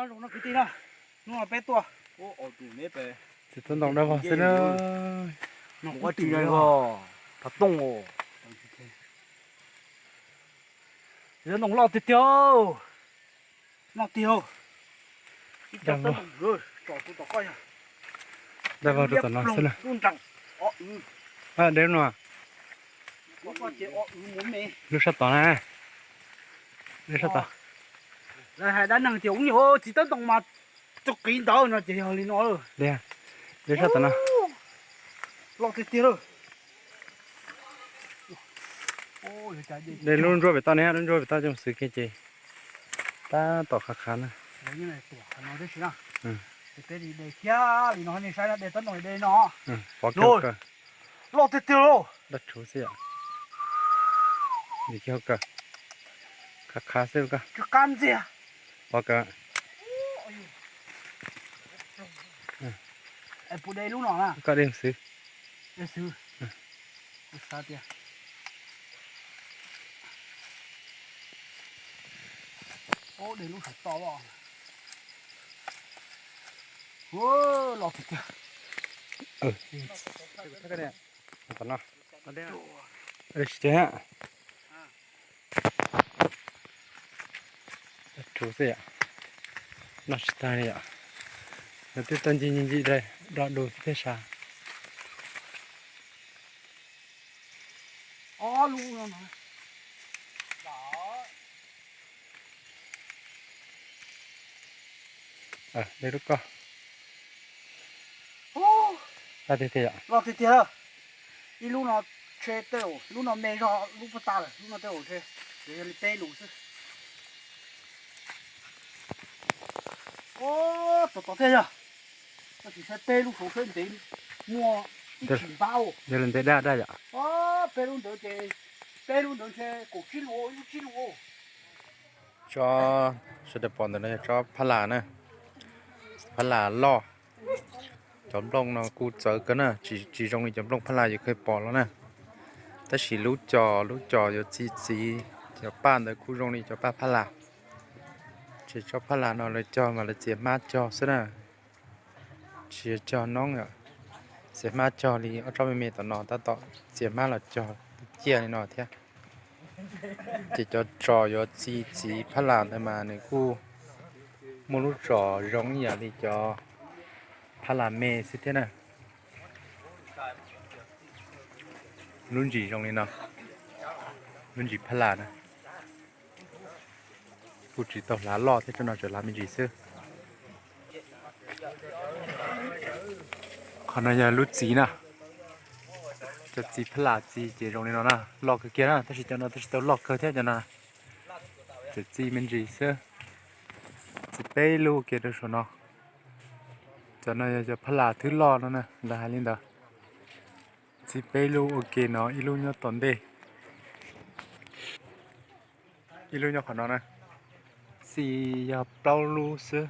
Nyob zoo no kwv tij na, hnub no peb tuaj txiv tub ntoo dab vog xwb na. Thov tooj. Txiv tub ntoo loj tiag tiag. Loj tiag. Dab vog rau tom no xwb na. Deb lub no. Lub sab tod na. Lub sab tod. Lawv hais dab neeg tias ub nyuj txiv tub ntoo mas txog qiv ntawd no ces yog li no. Lub sab tod no. Loj tiag tiag lawm. Dej lub ntsuab pem toj ne, lub ntsuab pem toj coj mus xwb kiag ces tab tom qhav qhav na. Peb de kiag li no, nej saib de tub ntoo de no. Pov kawg, loj tiag tiag lauj. Dab rhuv xwb yom. Dim kiag hauv kawg. Qhav qhav xwb koj. Qab ntxiag. Pov kawg. Puas de lub no na? Koj de xwb. De xwb. Kuv xav tias de lub saum toj los. Los tiag tiag. Tom no. Tsis tag. Rhuv xwb yom. Noj tsis tag li yom. Nws twb tau ncig ncig ncig do du xwb thiab sas. De lub koj. Loj tiag tiag. Ib lub no tshe tej zaum, lub no me zog lub puag ta lawm, lub no tej zaum tshe, ces yog li peb lus xwb. Tom tod thiaj yog, tab sis saib peb lub saud saib ntev muaj ib tsis npab. Yog li ntev daj daj yom. Peb lub ntawd ces, peb lub ntawd ntshe kaum tsib lus, ib lub tsib lus. Tsob sawv daws pom ntawm no yog tsob phab las na, phab las loj. Cov nplooj no kuj txawv kawg na, tsis zoo li cov nplooj phab las yus kheev pom los na. Tab sis lub cos, lub cos yuav txi txiv, cov paj ntawd kuj zoo li cov paj phab las. Ces tsob phab las no lawv cog mas lawv txiav hmab cog xwb na, tsis yog cog noob yom. Txiav hmab cog li ob tsob me me tom no tab tom txiav hmab los cog ciaj li no thiab. Ces cov tsos yuav txi txiv phab las ntawd mas nws kuj muaj lub tsos zoo ib yam li cov phab las me xwb thiab na. Lub ntsis zoo li no, lub ntsis phab las na. Kuj tsis tau hlav loj thiab, tsob no tseem hlav me ntsis xwb. Qhov no yog lub txiv na, cov txiv phab las txi ces zoo li no na, loj kawg kiag na, tab sis cov no twb tsis tau loj kawg thiab cov no. Cov txiv me ntsis xwb, txiv peb lub ua ke rau saum no. Cov no yog cov phab las thwb loj no na, lawv hais li ntawd. Txiv peb lub ua ke no, ib lub nyob tom ntej, ib lub nyob qhov no na. Txiv yog plaub lub xwb,